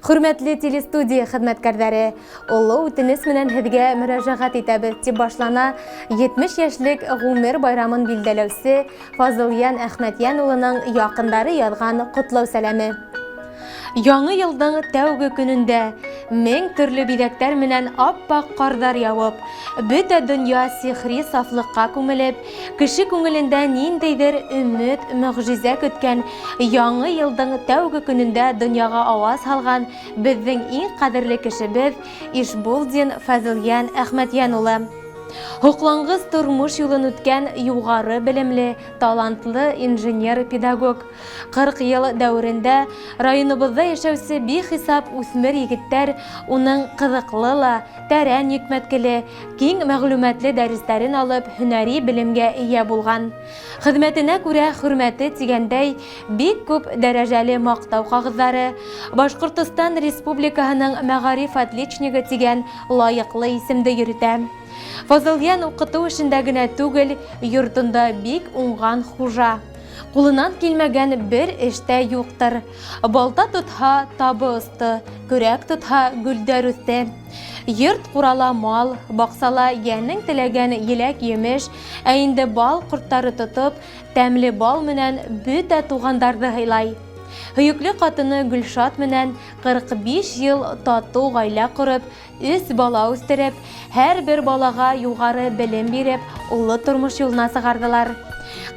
Хөрмәтле телестудия хеҙмәткәрҙәре, оло үтенес менән һеҙгә мөрәжәғәт итәбеҙ, тип башлана 70 йәшлек ғүмер байрамын билдәләүсе Фазылйән Әхмәтйән улының яҡындары яҙған ҡотлау сәләме. Яңы йылдың тәүге көнөндә мең төрлө биҙәктәр менән ап-аҡ ҡарҙар яуып, бөтә донъя сихри сафлыҡҡа күмелеп, кеше күңелендә ниндәйҙер өмөт, мөгъжизә көткән Яңы йылдың тәүге көнөндә донъяға ауаз һалған беҙҙең иң ҡәҙерле кешебеҙ Ишбулдин Фазылйән Әхмәтйән улы. Һоҡланғыс тормош юлын үткән юғары белемле, талантлы инженер-педагог. 40 йыл дәүерендә районыбыҙҙа йәшәүсе бихисап үҫмер егеттәр уның ҡыҙыҡлы ла, тәрән йөкмәткеле, киң мәгълүматлы дәрестәрен алып һөнәри белемгә эйә булған. Хеҙмәтенә күрә хөрмәте тигәндәй, бик күп дәрәжәле мактау ҡағыҙҙары, Башҡортостан Республикаһының мәгариф отличнигы тигән лайыҡлы исемде йөрөтә. Фазылйән укытыу эшендә генә түгел, йортында бик уңган хужа. Кулынан килмәгән бер эш тә юҡтыр. Балта тотһа, табы осто, көрәк тотһа, гөлдәр үҫте. Йорт ҡурала мал, баҡсала йәнең теләгән еләк-емеш, ә инде бал ҡорттары тотоп, тәмле бал менән бөтә туғандарҙы һыйлай. Һөйөклө ҡатыны Гөлшат менән 45 йыл татыу ғаилә ҡороп, Өс бала үстереп, һәрбер балаға югары белем биреп, оло тормош юлына сығарҙылар.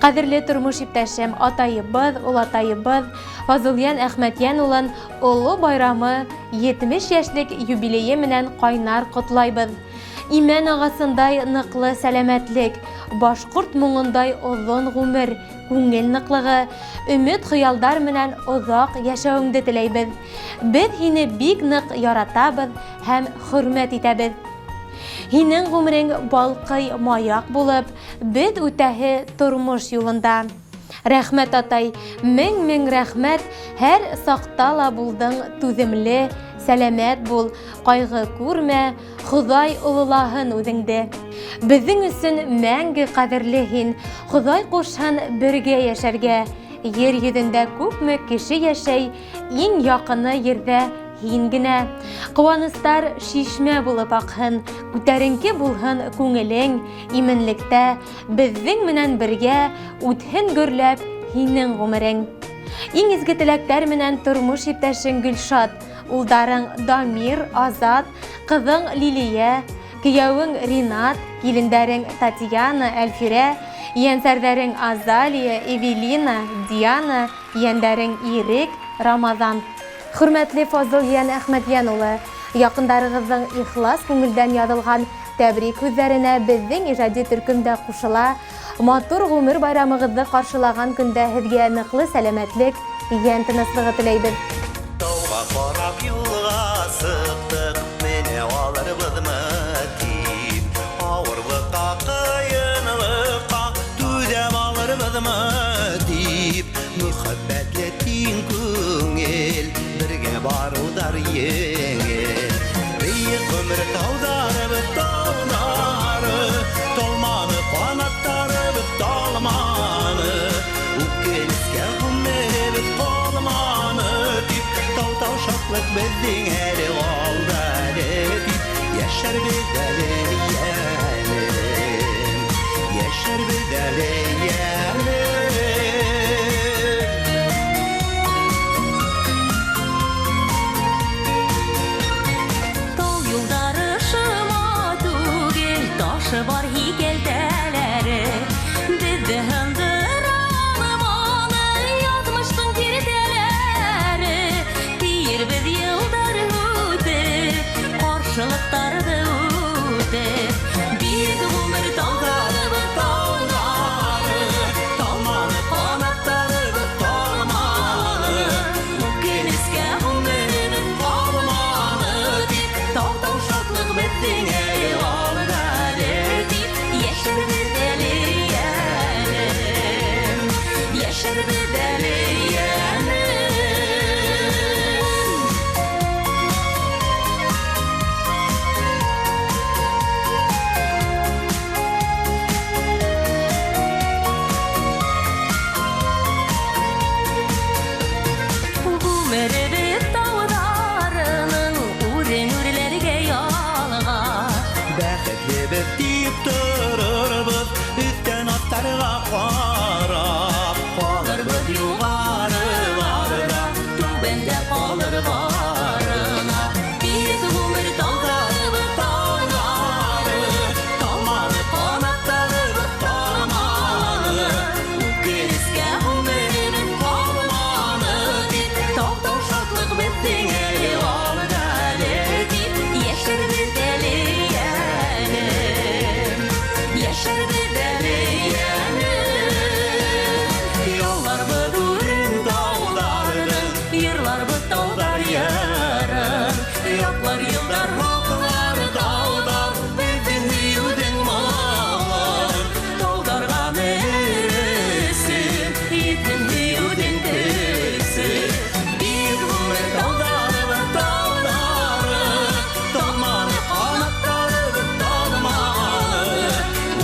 Ҡәҙерле тормош иптәшем, атайыбыҙ, олатайыбыҙ Фазылйән Әхмәтйән улын оло байрамы, 70 йәшлек юбилее менән кайнар котлайбыҙ. Имән ағасындай ныклы сәламәтлек, башкорт моңындай озон ғүмер, күңел ныклыгы, өмет-хыялдар менән озак яшәвеңде теләйбеҙ. Беҙ һине бик ныҡ яратабыҙ һәм хөрмәт итәбеҙ. Һинең ғүмерең балҡый маяк булып, беҙ үтәһе тормош юлында. Рәхмәт, атай, мең-мең рәхмәт, һәр саҡта ла булдың түҙемле, сәләмәт бул, ҡайғы күрмә, Хоҙай ололаһын үҙеңде. Беҙҙең өсөн мәңге ҡәҙерле һин, Хоҙай ҡушһын бергә йәшәргә. Ер йөҙөндә күпме кеше йәшәй, иң яҡыны ерҙә һин генә. Ҡыуаныстар шишмә булып аҡһын, күтәренке булһын күңелең, именлектә беҙҙең менән бергә үтһен гөрләп һинең ғүмерең. Иң изге теләктәр менән тормош иптәшең Гөлшат, улдарың Дамир, Азат, ҡыҙың Лилия, кейәүең Ринат, килендәрең Татьяна, Әлфирә, ейәнсәрҙәрең Азалия, Эвелина, Диана, ейәндәрең Ирек, Рамазан. Хөрмәтле Фазылйән Әхмәтйән улы, яҡындарығыҙҙың ихлас күңелдән яҙылған тәбрик һүҙҙәренә беҙҙең ижади төркөм дә ҡушыла. Матур ғүмер байрамығыҙҙы ҡаршылаған көндә һеҙгә ныҡлы сәләмәтлек, йән тыныслығы теләйбеҙ. Тауға ҡарап юлға сыҡтыҡ, менә алырбыҙмы дип. Ауырлыҡҡа, ҡыйынлыҡҡа түҙә алырбыҙмы дип. Мөхәббәтле киң күңел, бергә барыуҙар еңел. Бейек ғүмер тауҙарыбыҙ тауҙары, талманы ҡанаттарыбыҙ талманы. Үкенескә ғүмеребеҙ ҡалманы тип, тау-тау шатлыҡ беҙҙең әле алда әле дип, йәшәрбеҙ әле йәнем, йәшәрбеҙ әле йәнем. Тау юлдары шыма түгел, ташы бар һикәлтәләре. Беҙҙе һындыра алманы яҙмыштың киртәләре. Тиербеҙ йылдар үтеп, ҡаршылыҡтарҙы үтеп. Бик ғүмер тауҙары, тауҙары, Юғарыларҙа, түбәндә ҡалыр барына. Бит ғүмер тауҙары, тауҙары, талманы ҡанаттары, талманы. Үкенескә ғүмеребеҙ ҡалманы тип, тау-тау шатлыҡ беҙҙең әле алда әле тип, йәшәрбеҙ әле, әле. Йәшәрбеҙ әле, әле. Яуларбыҙ үрен тауҙарҙың, йырларбыҙ тауҙар йырын. Ятлар йылдар һаҡлар тауҙар, беҙҙең һөйөүҙең моңон. Тауҙарға менер өсөн, етһен һөйөүҙең көсө. Бит ғүмер тауҙары, тауҙары, талманы ҡанаттары, талманы.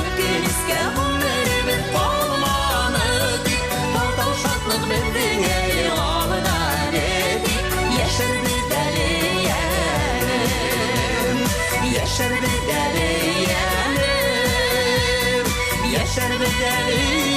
Үкенескә ғүмеребеҙ ҡалманы тип, тау-тау шатлыҡ беҙҙең әле алда әле тип, йәшәрбеҙ әле, әле. Йәшәрбеҙ әле, әле. Йәшәрбеҙ әле.